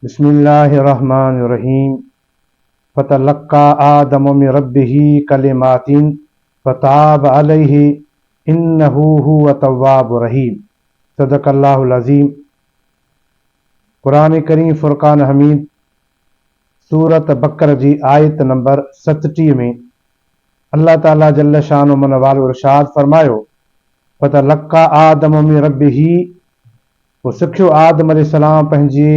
بسم الله الرحمٰن الرحيم فتلقي آدم من ربه ڪلمات فتاب عليه انه هو التواب الرحيم صدق الله العظيم قرآن ڪريم فرقان حميد سورة بقر جي آيت نمبر 37 ۾ الله تعالي جل شانه من والو ارشاد فرمايو فتلقي آدم من ربه پوء سکيو آدم عليه السلام پنهنجي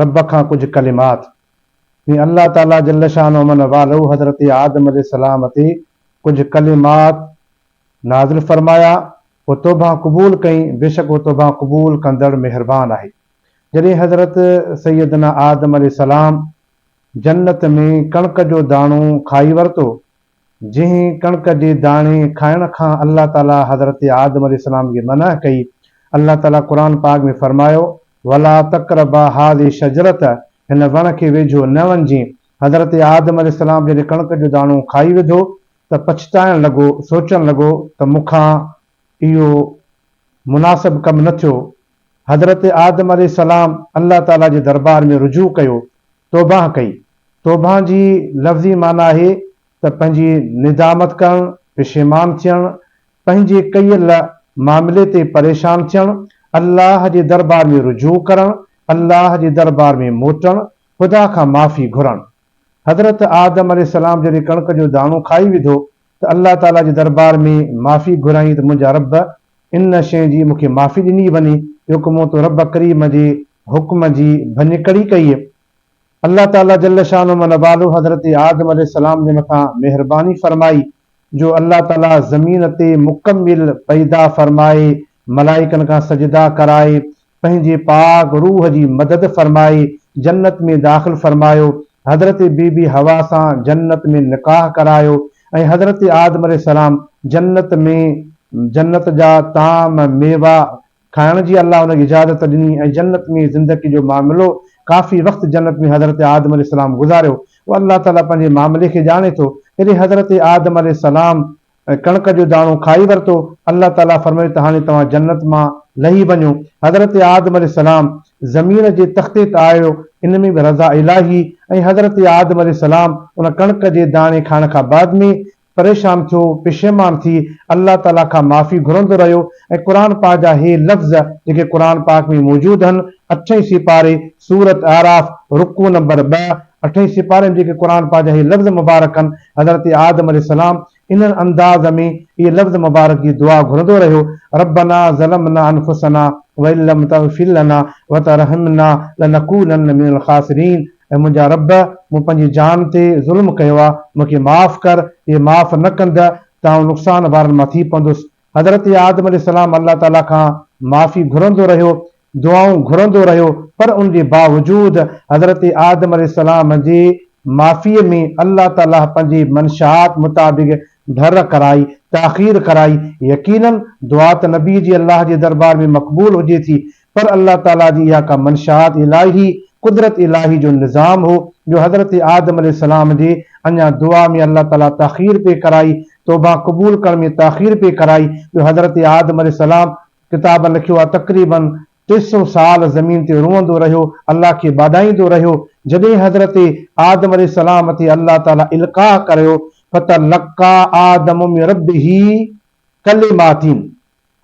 رب کان ڪجهه ڪلمات ۽ الله تعالي جل شانه من والو حضرت آدم عليه السلام تي ڪجهه ڪلمات نازل فرمايا پوء توبه قبول ڪئين بيشڪ هو توبه قبول ڪندڙ مهربان آهي. جڏهن حضرت سيدنا آدم عليه السلام جنت ۾ ڪڻڪ جو داڻو کائي ورتو جنهن ڪڻڪ جي داڻي کائڻ کان الله تعالي حضرت آدم عليه السلام کي منع ڪئي، الله تعالي قرآن پاڪ ۾ فرمايو، ولا تقربا هذه الشجرة هن وڻ کي ويجهو نه وڃجين، حضرت آدم عليه السلام جڏهن ڪڻڪ جو داڻو کائي وڌو ته پڇتائڻ لڳو، سوچڻ لڳو ته مون کان اهو مناسب ڪم نه ٿيو، حضرت آدم عليه السلام الله تعالي جي دربار ۾ رجوع ڪيو، توبهه ڪئي. توبهه جي لفظي معنيٰ آهي ته پنهنجي ندامت ڪرڻ، پشيمان ٿيڻ، پنهنجي ڪيل معاملي تي پريشان ٿيڻ، الله جي دربار ۾ رجوع ڪرڻ، الله جي دربار ۾ موٽڻ، خدا کان معافي گهرڻ. حضرت آدم عليه السلام جڏهن ڪڻڪ جو داڻو کائي وڌو ته الله تعاليٰ جي دربار ۾ معافي گهريائين ته منهنجا رب! ان شيء جي مون کي معافي ڏني وڃي جو ڪه مون تو رب ڪريم جي حڪم جي ڀڃڪڙي ڪئي. الله تعاليٰ جل شانه و نواله حضرت آدم عليه السلام جي مٿان مهرباني فرمائي جو الله تعاليٰ زمين تي مڪمل پيدا فرمائي ملائڪن کان سجدا ڪرائي پنهنجي پاڪ روح جي مدد فرمائي جنت ۾ داخل فرمايو حضرت بي بي حوا سان جنت ۾ نڪاح ڪرايو ۽ حضرت آدم عليه السلام جنت ۾ جنت جا طعام ميوا کائڻ جي الله ان کي اجازت ڏني ۽ جنت ۾ زندگي جو معاملو ڪافي وقت جنت ۾ حضرت آدم عليه السلام گذاريو اهو الله تعالي پنهنجي معاملي کي ڄاڻي ٿو جڏهن حضرت آدم عليه السلام ڪڻڪ جو داڻو کائي ورتو الله تعالي فرمايو ته هاڻي توهان جنت مان لهي وڃو حضرت آدم عليه السلام زمين جي تختي ته آيو ان ۾ به رضا الاهي ۽ حضرت آدم عليه السلام ان ڪڻڪ جي داڻي کائڻ کان بعد ۾ پريشان ٿيو، پشيمان ٿي الله تعاليٰ کان معافي گهرندو رهيو ۽ قرآن پاڪ جا هي لفظ جيڪي قرآن پاڪ ۾ موجود هن، اٺين سيپاري، سورة اعراف، رڪوع نمبر ٻه، اٺين سيپاري ۾ جيڪي قرآن پاڪ جا هي لفظ مبارڪ هن، حضرت آدم عليه السلام انهن انداز ۾ اهي لفظ مبارڪ جي دعا گهرندو رهيو، ربنا ظلمنا انفسنا وان لم تغفر لنا وترحمنا لنڪونن من الخاسرين اي منهنجا رب! مون پنهنجي جان تي ظلم ڪيو آهي، مون کي معاف ڪر، جي معاف نه ڪندء ته آئون نقصان وارن مان ٿي پوندس. حضرت آدم عليه السلام الله تعاليٰ کان معافي گهرندو رهيو، دعائون گهرندو رهيو، پر ان جي باوجود حضرت آدم عليه السلام جي معافيء ۾ الله تعاليٰ پنهنجي منشآت مطابق ڍر ڪرائي، تاخير ڪرائي. يقيناً دعا ته نبي جي الله جي دربار ۾ مقبول هجي ٿي، پر الله تعاليٰ جي اها ڪا منشآت الاهي، قدرت الاهي جو نظام هو جو حضرت آدم عليه السلام جي اڃا دعا ۾ الله تعاليٰ تاخير پئي ڪرائي، توبه قبول ڪرڻ ۾ تاخير پئي ڪرائي جو حضرت آدم عليه السلام ڪتابن لکيو آهي تقريباً 300 سال زمين تي روئندو رهيو، الله کي ٻاڏائيندو رهيو، جڏهن حضرت آدم عليه السلام تي الله تعاليٰ القاء ڪريو فتلقي آدم من ربه ڪلمات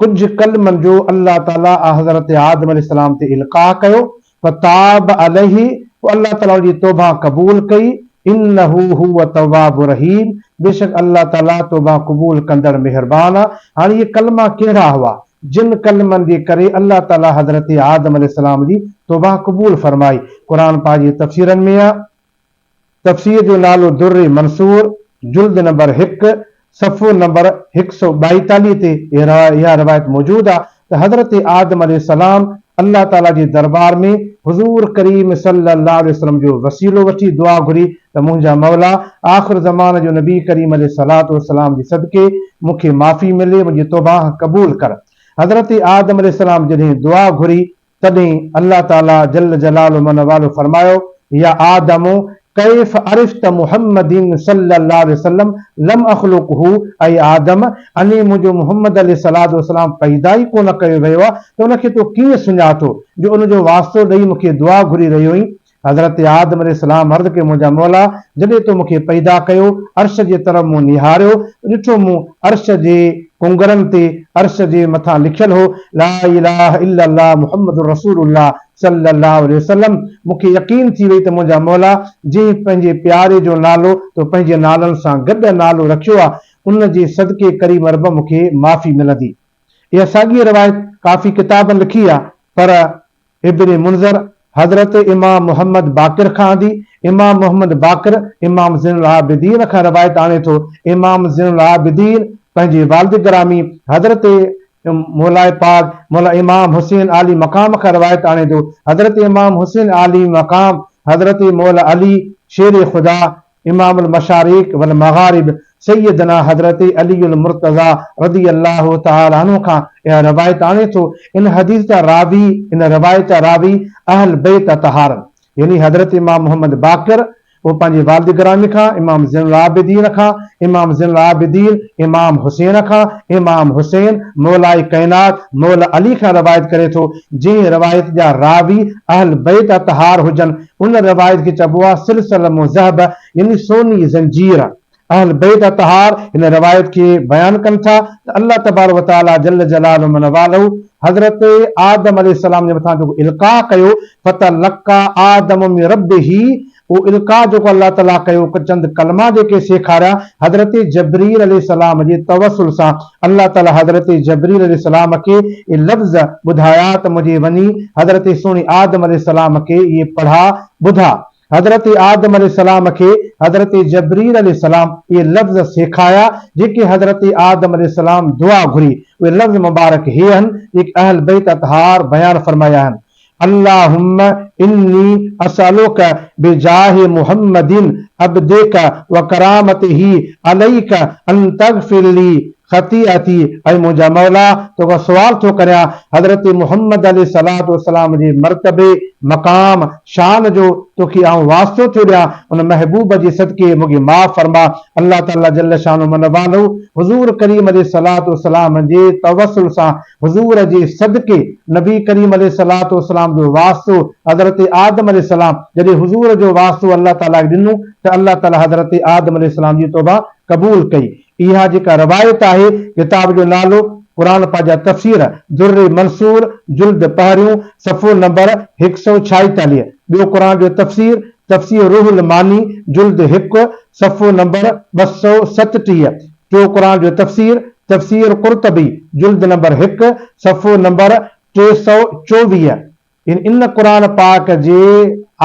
ڪجهه ڪلمن جو الله تعاليٰ حضرت آدم عليه السلام تي القاء ڪيو، فتاب عليه، پوء الله تعاليٰ ان جي توبه قبول ڪئي، انه هو التواب الرحيم، بيشڪ الله تعاليٰ توبه قبول ڪندڙ مهربان آ. هاڻي اهي ڪلما ڪهڙا هئا، جن ڪلمن جي ڪري الله تعاليٰ حضرت آدم عليه السلام جي توبه قبول فرمائي؟ قرآن پاڪ جي تفسيرن ۾ آ. تفسير جو نالو در منصور جلد نمبر هڪ صفحو نمبر 142 تي اها روايت موجود آ ته حضرت آدم عليه السلام الله تعالي جي دربار ۾ حضور ڪريم صلي الله عليه وسلم جو وسيلو وٺي دعا گهري ته منهنجا مولا آخر زمان جو نبي ڪريم عليه الصلوة والسلام جي صدقي مون کي معافي ملي منهنجي توبه قبول ڪر حضرت آدم عليه السلام جڏهن دعا گهري تڏهن الله تعاليٰ جل جلاله منواله فرمايو، يا آدم! ڪيف عرفت محمد صلّي الله عليه وسلّم لم اخلقه اي آدم اني منهنجو محمد عليه الصلوة والسلام پيدا ئي ڪونه ڪيو ويو آهي ته ان کي تو ڪيئن سڃاتو جو ان جو واسطو ڏئي مون کي دعا گهري رهيو آهين؟ حضرت آدم عليه السلام عرض ڪيو منهنجا مولا جڏهن تو مون کي پيدا ڪيو عرش جي طرف مون نهاريو ته ڏٺو مون عرش جي ڪنگرن تي عرش جي مٿان لکيل هو لا اله الا الله محمد رسول الله صلّي اللّٰه عليه وسلّم مون کي يقين ٿي وئي ته منهنجا مولا جنهن پنهنجي پياري جو نالو تو پنهنجي نالن سان گڏ نالو رکيو آ ان جي صدقي ڪريم رب مون کي معافي ملندي. اها ساڳي روايت ڪافي ڪتابن لکي آ پر ابن منذر حضرت امام محمد باقر کان آندي، امام محمد باقر امام زين العابدين کان روايت آڻي ٿو، امام زين العابدين پنهنجي والد گرامي حضرت مولاء پاڪ مولا امام حسين عالي مقام کان روايت آڻي ٿو، حضرت امام حسين عالي مقام حضرت مولا علي شير خدا امام المشارق والمغارب سيدنا حضرت علي المرتضيٰ رضي الله تعالٰي عنه کان اها روايت آڻي ٿو، ان حديث جا راوي ان روايت جا راوي اهل بيت اطهار يعني حضرت امام محمد باقر اهو پنهنجي والد گرامي کان، امام زين العابدين کان، امام زين العابدين امام حسين کان، امام حسين مولائي ڪائنات مولا علي کان روايت ڪري ٿو، جنهن روايت جا راوي اهل بيت اطهار هجن، ان روايت کي چئبو آهي سلسله مذهبه يعني سوني زنجير. اهل بيت اطهار هن روايت کي بيان ڪن ٿا ته الله تبارڪ و تعاليٰ جل جلاله من والاه حضرت آدم عليه السلام جي مٿان جيڪو القاء ڪيو فتلقي آدم من ربه اهو القاء جيڪو الله تعاليٰ ڪيو چند ڪلما جيڪي سيکاريا حضرت جبريل عليه السلام جي توسل سان الله تعاليٰ حضرت جبريل عليه السلام کي اهي لفظ ٻڌايا ته منهنجي وڃي حضرت سهڻي آدم عليه السلام کي اهي پڙها ٻڌا. حضرت آدم عليه السلام کي حضرت جبريل عليه السلام اهي لفظ سيکايا جيڪي حضرت آدم عليه السلام دعا گهري اهي لفظ مبارڪ هي آهن جيڪي اهل بيت اطهار بيان فرمايا آهن اللهم اني اسالک بجاه محمد عبدک وڪرامته عليک ان تغفر لي خطيئتي اي منهنجا مولا توکان سوال ٿو ڪريان حضرت محمد عليه الصلوة والسلام جي مرتبي، مقام، شان جو توکي آئون واسطو ٿو ڏيان ان محبوب جي صدقي مون کي معاف فرما الله تعالي جل شانه منواله حضور ڪريم عليه الصلوة والسلام جي توسل سان حضور جي صدقي نبي ڪريم عليه الصلوة والسلام جو واسطو حضرت آدم عليه السلام جڏهن حضور جو واسطو الله تعالي کي ڏنو ته الله تعالي حضرت آدم عليه السلام جي توبه قبول ڪئي اها جيڪا روايت آهي، ڪتاب جو نالو، قرآن پاڪ جا تفسير، در منصور، جلد پهريون، صفحو نمبر هڪ سؤ ڇائيتاليهه، ٻيو قرآن جو تفسير، تفسير روح المعاني، جلد هڪ، صفحو نمبر 237، ٽيو قرآن جو تفسير، تفسير قرطبي، جلد نمبر هڪ، صفحو نمبر 324. يعني ان قرآن پاڪ جي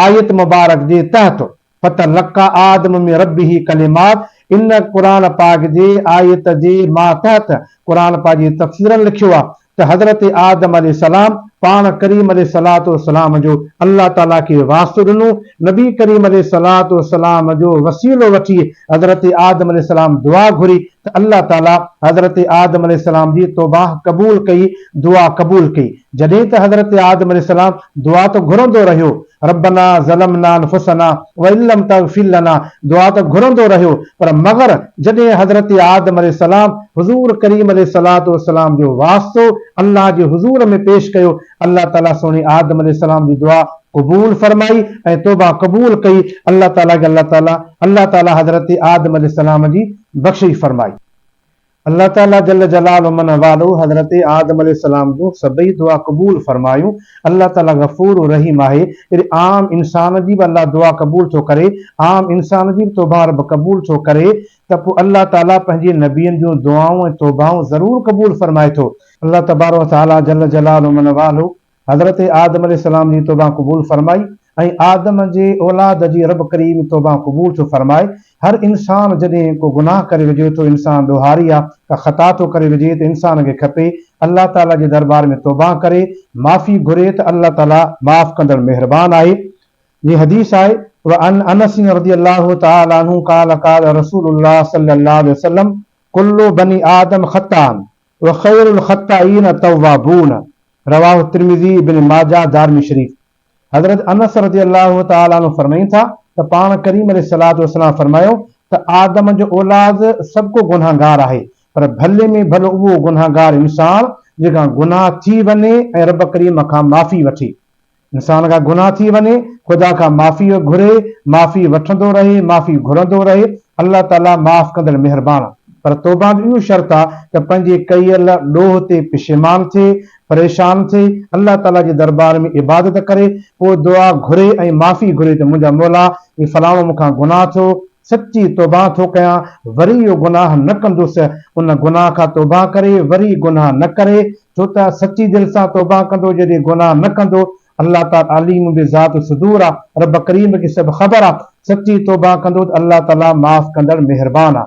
آيت مبارڪ جي تحت فتلقي آدم من ربه ڪلمات ان قرآن پاڪ جي آيت جي ماتحت قرآن پاڪ جي تفسيرن لکيو آهي ته حضرت آدم عليه السلام پاڻ ڪريم عليه الصلوة والسلام جو الله تعالي کي واسطو ڏنو نبي ڪريم عليه الصلوة والسلام جو وسيلو وٺي حضرت آدم عليه السلام دعا گهري ته الله تعالي حضرت آدم عليه السلام جي توبه قبول ڪئي دعا قبول ڪئي جڏهن ته حضرت آدم عليه السلام دعا ته گهرندو رهيو، ربنا ظلمنا انفسنا وان لم تغفر لنا دعا ته گهرندو رهيو پر مگر جڏهن حضرت آدم عليه السلام حضور ڪريم عليه الصلوة والسلام جو واسطو الله جي حضور ۾ پيش ڪيو الله تعالي سهڻي آدم عليه السلام جي دعا قبول فرمائي ۽ توبه قبول ڪئي الله تعالي کي الله تعالي الله تعالي حضرت آدم عليه السلام جي بخشش فرمائي. الله تعاليٰ جل جلاله من واله حضرت آدم عليه السلام جون سڀئي دعا قبول فرمايون. الله تعاليٰ غفور رحيم آهي. جڏهن عام انسان جي به الله دعا قبول ٿو ڪري، عام انسان جي به توبه رب قبول ٿو ڪري ته پوء الله تعاليٰ پنهنجي نبين جون دعائون ۽ توبائون ضرور قبول فرمائي ٿو. الله تبارڪ وتعاليٰ جل جلاله من واله حضرت آدم عليه السلام جي توبه قبول فرمائي ۽ آدم جي اولاد جي رب ڪريم توبه قبول ٿو فرمائي. هر انسان جڏهن ڪو گناهه ڪري وجهي ٿو انسان ڏوهاري آ ڪا خطا ٿو ڪري وجهي ته انسان کي کپي الله تعالي جي دربار ۾ توبه ڪري معافي گهري ته الله تعالي معاف ڪندڙ مهربان آهي. جي حديث آهي وعن انس رضي الله تعالي عنه قال قال رسول الله صلي الله عليه وسلم ڪل بني آدم خطاء وخير الخطائين التوابون رواه الترمذي ابن ماجه دارمي شريف حضرت انس رضي الله تعالٰي عنه فرمائين ٿا. ته پاڻ ڪريم عليه الصلوة والسلام فرمايو ته آدم جو اولاد سڀ ڪو گنهگار آهي پر ڀلي ۾ ڀلو اهو گنهگار انسان جنهن کان گناهه ٿي وڃي ۽ رب ڪريم کان معافي وٺي. انسان کان گناهه ٿي وڃي، خدا کان معافي گهري، معافي وٺندو رهي، معافي گهرندو رهي، الله تعاليٰ معاف ڪندڙ مهربان آ. پر توبه جو اهو شرط آ ته پنهنجي ڪيل ڏوهه تي پشيمان ٿئي، پريشان ٿئي، الله تعاليٰ جي دربار ۾ عبادت ڪري، پوء دعا گهري ۽ معافي گهري ته منهنجا مولا هي فلاڻو مون کان گناهه ٿيو، سچي توبه ٿو ڪيان، وري اهو گناهه نه ڪندس، ان گناهه کان توبه ڪري، وري گناهه نه ڪري، ڇو ته سچي دل سان توبه ڪندو جڏهن گناهه نه ڪندو، الله تعالي عليم بذات الصدور آ، رب ڪريم کي سڀ خبر آ، سچي توبه ڪندو ته الله تعالي معاف ڪندڙ مهربان آ.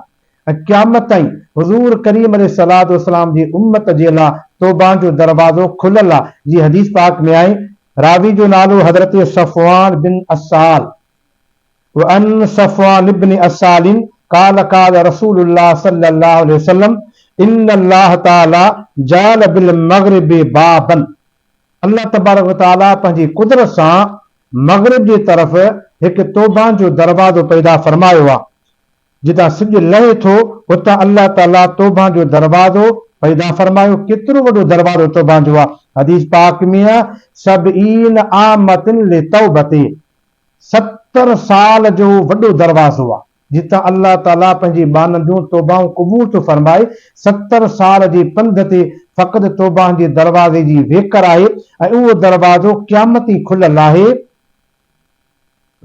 ۽ قيامت تائين حضور ڪريم عليه الصلوة والسلام جي امت جي لا توبه جو دروازو کليل آ، جيئن حديث پاڪ ۾ آهي، راوي جو نالو حضرت صفوان بن عسال، وعن صفوان بن عسال قال قال رسول الله صلي الله عليه وسلم ان الله تعالي جعل بالمغرب بابا الله تبارڪ وتعالي پنهنجي قدرت سان مغرب جي طرف هڪ توبه جو دروازو پيدا فرمايو آ، جتان سج لهي ٿو اتان الله تعالي توبه جو دروازو پيدا فرمايو، ڪيترو وڏو دروازو توبه جو آ، حديث پاڪ ۾ آ، سبعين عامة لتوبتي، 70 سال جو وڏو دروازو آ، جتان الله تعالي پنهنجي ٻانهن جون توبائون قبول ٿو فرمائي، 70 سال جي پنڌ تي فقط توبائن جي دروازي جي ويڪر آهي ۽ اهو دروازو قيامت تائين کليل آهي،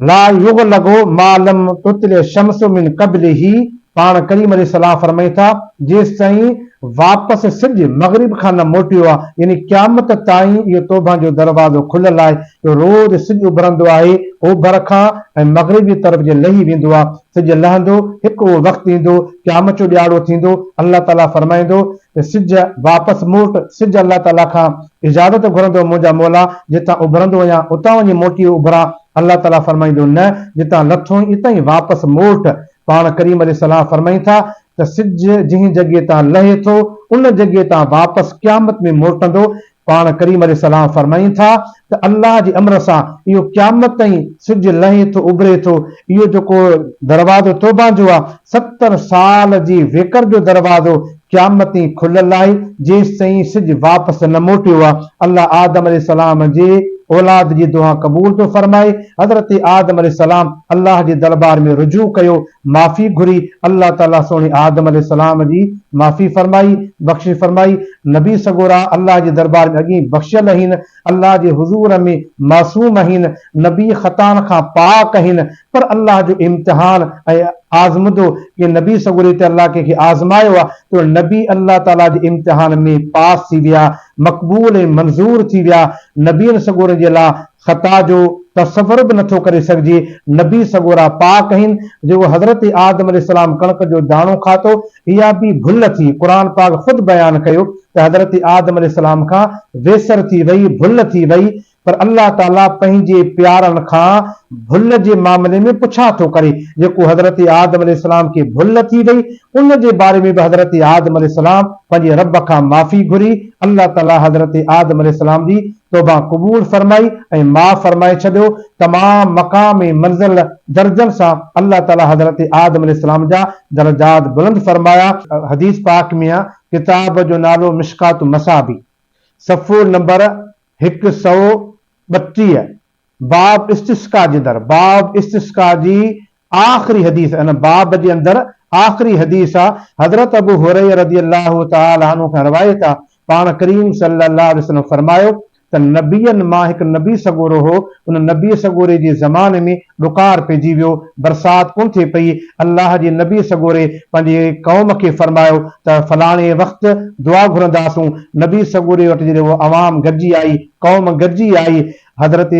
لا يغلق ما لم تطلع الشمس من قبله، پاڻ ڪريم عليه السلام فرمائين ٿا، جيستائين واپس سج مغرب کان نه موٽيو آ، يعني قيامت تائين اهو توبه جو دروازو کليل آهي، جو روز سج اڀرندو آهي اوڀر کان ۽ مغرب جي طرف جي لهي ويندو آ، سج لهندو، هڪ اهو وقت ايندو، قيامت جو ڏهاڙو ٿيندو، الله تعاليٰ فرمائيندو ته سج واپس موٽ، سج الله تعاليٰ کان اجازت گهرندو منهنجا مولا جتان اڀرندو آهيان اتان وڃي موٽي اڀران، الله تعاليٰ فرمائيندو نه، جتان لٿو آهين اتان ئي واپس موٽ، پاڻ ڪريم عليه السلام فرمائين ٿا ته سج جنهن جڳهه تان لهي ٿو ان جڳهه تان واپس قيامت ۾ موٽندو، پاڻ ڪريم عليه السلام فرمائين ٿا ته الله جي امر سان اهو قيامت تائين سج لهي ٿو اڀري ٿو، اهو جيڪو دروازو توبه جو آهي 70 سال جي ويڪر جو دروازو قيامت تائين کليل آهي جيستائين سج واپس نه موٽيو آهي، الله آدم عليه السلام جي اولاد جي دعا قبول ٿو فرمائي، حضرت آدم عليه السلام الله جي دربار ۾ رجوع ڪيو، معافي گهري، الله تعاليٰ سهڻي آدم عليه السلام جي معافي فرمائي، بخشش فرمائي، نبي سڳورا الله جي دربار ۾ اڳهين بخشيل هين، الله جي حضور ۾ معصوم هين، نبي خطائن کان پاڪ هين، پر الله جو امتحان ۽ آزمودو ڪنهن نبي سڳوري تي الله ڪنهن کي آزمايو آ ته نبي الله تعاليٰ جي امتحان ۾ پاس ٿي ويا، مقبول ۽ منظور ٿي ويا، نبين سڳورن جي لا خطا جو تصور به نٿو ڪري سگهجي، نبي سڳورا پاڪ هين، جيڪو حضرت آدم عليه السلام ڪڻڪ جو داڻو کاتو، اها به ڀل ٿي، قرآن پاڪ خود بيان ڪيو ته حضرت آدم عليه السلام کان ويسر ٿي وئي، ڀل ٿي وئي، پر الله تعاليٰ پنهنجي پيارن کان ڀل جي معاملي ۾ پڇا ٿو ڪري، جيڪو حضرت آدم عليه السلام کي ڀل ٿي وئي، ان جي باري ۾ به حضرت آدم عليه السلام پنهنجي رب کان معافي گهري، الله تعاليٰ حضرت آدم عليه السلام جي توبه قبول فرمائي ۽ معاف فرمائي ڇڏيو، تمام مقام ۽ منزل درجن سان الله تعاليٰ حضرت آدم عليه السلام جا درجات بلند فرمايا. حديث پاڪ ۾ آ، ڪتاب جو نالو مشڪات المصابيح، صفحو نمبر 132، باب استسقاء جي اندر، باب استسقاء جي آخري حديث، ان باب جي اندر آخري حديث آ، حضرت ابو هريره رضي الله تعالٰي عنه کان روايت آ، پاڻ ڪريم صلّي الله عليه وسلّم فرمايو ته نبين مان هڪ نبي سڳورو هو، ان نبي سڳوري جي زماني ۾ ڏڪار پئجي ويو، برسات ڪونه ٿي پئي، الله جي نبي سڳوري پنهنجي قوم کي فرمايو ته فلاڻي وقت دعا گهرنداسون، نبي سڳوري وٽ جڏهن اهو عوام گڏجي آئي، قوم گڏجي آئي، حضرت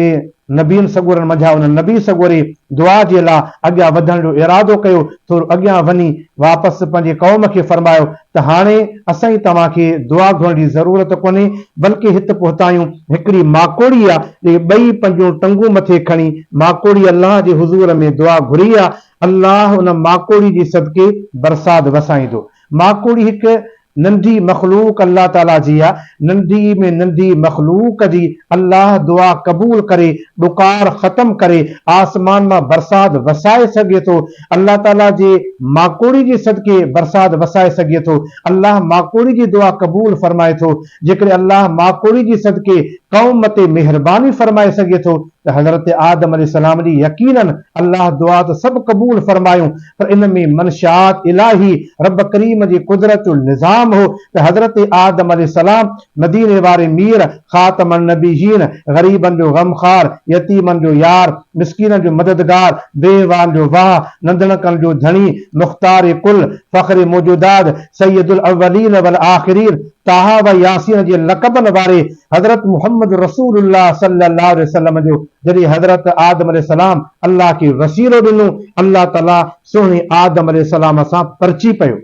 نبين سڳورن منجهان ان نبي سڳوري دعا جي لا اڳيان وڌڻ جو ارادو ڪيو، ٿورو اڳيان وڃي واپس پنهنجي قوم کي فرمايو ته هاڻي اسان ئي توهان کي دعا گهرڻ جي ضرورت ڪونهي، بلڪه هت پهتا آهيون، هڪڙي ماڪوڙي آ، جيڪي ٻئي پنهنجون ٽنگون مٿي کڻي ماڪوڙي الله جي حضور ۾ دعا گهري آ، الله ان ماڪوڙي جي صدقي برسات وسائيندو. ماڪوڙي هڪ. ننڍي مخلوق الله تعاليٰ جي آ، ننڍي ۾ ننڍي مخلوق جي الله دعا قبول ڪري، ڏڪار ختم ڪري، آسمان مان برسات وسائي سگهي ٿو، الله تعاليٰ جي ماڪوڙي جي صدقي برسات وسائي سگهي ٿو، الله ماڪوڙي جي دعا قبول فرمائي ٿو، جيڪڏهن الله ماڪوڙي جي صدقي قوم تي مهرباني فرمائي سگهي ٿو ته حضرت آدم عليه السلام جي يقيناً الله دعا ته سڀ قبول فرمايون پر ان ۾ منشآت الاهي رب ڪريم جي قدرت جو نظام هو ته حضرت آدم عليه السلام مديني واري مير خاتم النبيين غريبن جو غمخوار يتيمن جو يار مسڪينن جو مددگار بيوان جو واهه ننڌڻڪن جو ڌڻي مختار ڪل فخر موجودات سيد الاولين والآخرين طٰه و ياسين جي لقبن واري حضرت محمد رسول الله صلي الله عليه وسلم جو جڏهن حضرت آدم عليه السلام الله کي وسيلو ڏنو، الله تعاليٰ سهڻي آدم عليه السلام سان پرچي پيو.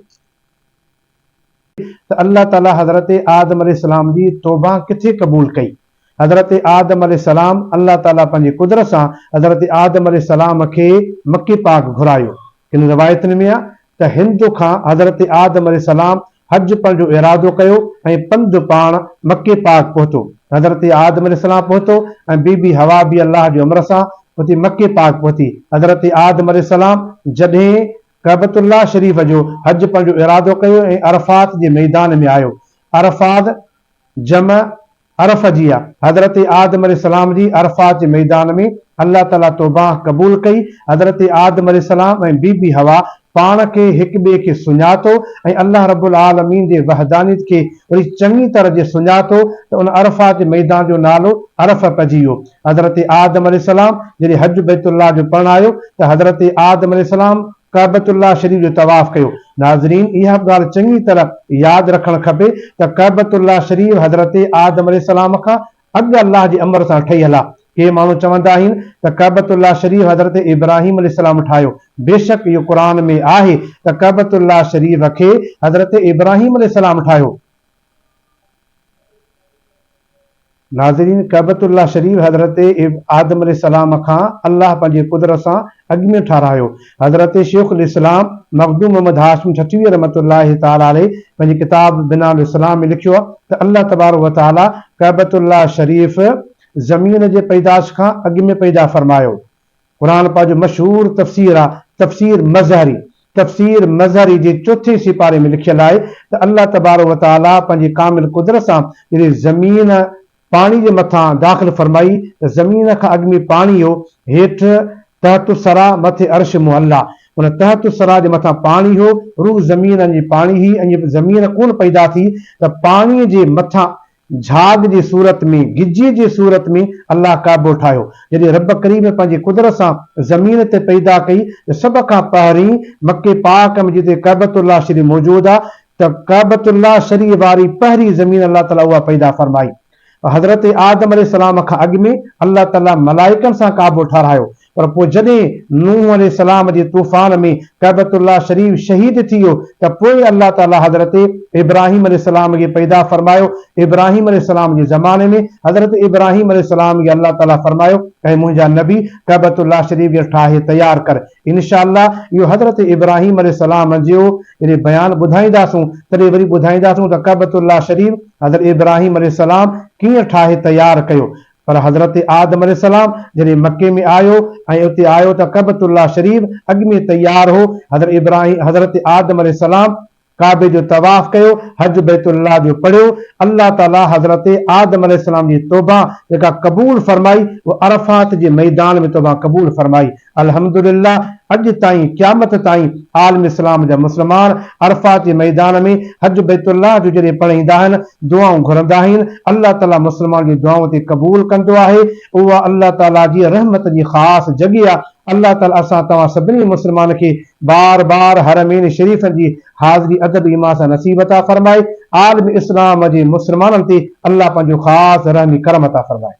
ته الله تعاليٰ حضرت آدم عليه السلام جي توبه ڪٿي قبول ڪئي؟ حضرت آدم عليه السلام الله تعاليٰ پنهنجي قدرت سان حضرت آدم عليه السلام کي مڪي پاڪ گهرايو. ڪن روايتن ۾ آ ته هند کان حضرت آدم عليه السلام حج پڙهڻ جو ارادو ڪيو ۽ پنڌ پاڻ مڪي پاڪ پهتو. حضرت آدم عليه السلام پهتو ۽ بي بي حوا به الله جي امر سان اتي مڪي پاڪ پهتي. حضرت آدم عليه السلام جڏهن ڪعبة الله شريف جو حج پڙهڻ جو ارادو ڪيو ۽ عرفات جي ميدان ۾ آيو. عرفات جمع عرفه جي آ. حضرت آدم عليه السلام جي عرفات جي ميدان ۾ الله تعاليٰ توبه قبول ڪئي. حضرت آدم عليه السلام ۽ بي بي حوا پاڻ کي هڪ ٻئي کي سڃاتو ۽ الله رب العالمين جي وحدانيت کي وري چڱي طرح جي سڃاتو ته ان عرفات جي ميدان جو نالو عرفه پئجي ويو. حضرت آدم عليه السلام جڏهن حج بيت الله جو پڙهڻ آيو ته حضرت آدم عليه السلام ڪعبة الله شريف جو طواف ڪيو. ناظرين اها به ڳالهه چڱي طرح ياد رکڻ کپي ته ڪعبة الله شريف حضرت آدم عليه السلام کان اڳ الله جي امر سان ٺهي هلا. ڪي ماڻهو چوندا آهن ته ڪعبة الله شريف حضرت ابراهيم عليه السلام ٺاهيو. بيشڪ اهو قرآن ۾ آهي ته ڪعبة الله شريف کي حضرت ابراهيم عليه السلام ٺاهيو. ناظرين ڪعبة الله شريف حضرت آدم عليه السلام کان الله پنهنجي قدرت سان اڳ ۾ ٺهرايو. حضرت شيخ الاسلام مخدوم محمد هاشم ٺٽوي رحمة الله تعالٰي عليه پنهنجي ڪتاب بناء الاسلام ۾ لکيو آهي ته الله تبارڪ و تعالٰي ڪعبة الله شريف زمين جي پيدائش کان اڳ ۾ پيدا فرمايو. قرآن پاڪ جو مشهور تفسير آ تفسير مظهري، تفسير مظهري جي چوٿين سيپاري ۾ لکيل آهي ته الله تبارڪ و تعاليٰ پنهنجي ڪامل قدرت سان جڏهن زمين پاڻي جي مٿان داخل فرمائي ته زمين کان اڳ ۾ پاڻي هو هيٺ تحت الثريٰ مٿي عرش معليٰ ان تحت الثريٰ جي مٿان پاڻي هو روء زمين اڃ پاڻي هئي اڃ زمين ڪونه پيدا ٿي ته پاڻي جي مٿان جهاڳ جي صورت ۾، گجي جي صورت ۾ الله ڪعبو ٺاهيو. جڏهن رب ڪريم پنهنجي قدرت سان زمين تي پيدا ڪئي ته سڀ کان پهرين مڪي پاڪ ۾ جتي ڪعبة الله شريف موجود آ ته ڪعبة الله شريف واري پهرين زمين الله تعالي اها پيدا فرمائي. حضرت آدم عليه السلام کان اڳ ۾ الله تعالي ملائڪن سان ڪعبو ٺهرايو پر پوء جڏهن نوح عليه السلام جي طوفان ۾ ڪعبة الله شريف شهيد ٿي ويو ته پوء الله تعالي حضرت ابراهيم عليه السلام کي پيدا فرمايو، ابراهيم عليه السلام جي زماني ۾ حضرت ابراهيم عليه السلام کي الله تعالي فرمايو اي منهنجا نبي ڪعبة الله شريف کي ٺاهي تيار ڪر، ان شاء الله اهو حضرت ابراهيم عليه السلام جو جڏهن بيان ٻڌائينداسون تڏهن وري ٻڌائينداسون ته ڪعبة الله شريف حضرت ابراهيم عليه السلام ڪيئن ٺاهي تيار ڪيو. پر حضرت آدم عليه السلام جڏهن مڪي ۾ آيو ۽ اتي آيو ته ڪعبة الله شريف اڳ ۾ تيار هو، حضرت ابراهيم حضرت آدم عليه السلام ڪعبي جو طواف ڪيو، حج بيت الله جو پڙهيو، الله تعالي حضرت آدم عليه السلام جي توبه جيڪا قبول فرمائي اها عرفات جي ميدان ۾ توبه قبول فرمائي. الحمدلله اڄ تائين قيامت تائين عالم اسلام جا مسلمان عرفات جي ميدان ۾ حج بيت الله جو جڏهن پڙهه ايندا آهن دعائون گهرندا آهن الله تعالي مسلمان جي دعائون تي قبول ڪندو آهي اها الله تعالي جي رحمت جي خاص جڳهه آهي الله تعالي اسان توهان سڀني مسلمان کي بار بار حرمين شريفن جي حاضري ادب ايمان سان نصيب عطا فرمائي عالم اسلام جي مسلمانن تي الله پنهنجو خاص رحم ڪرم عطا فرمائي.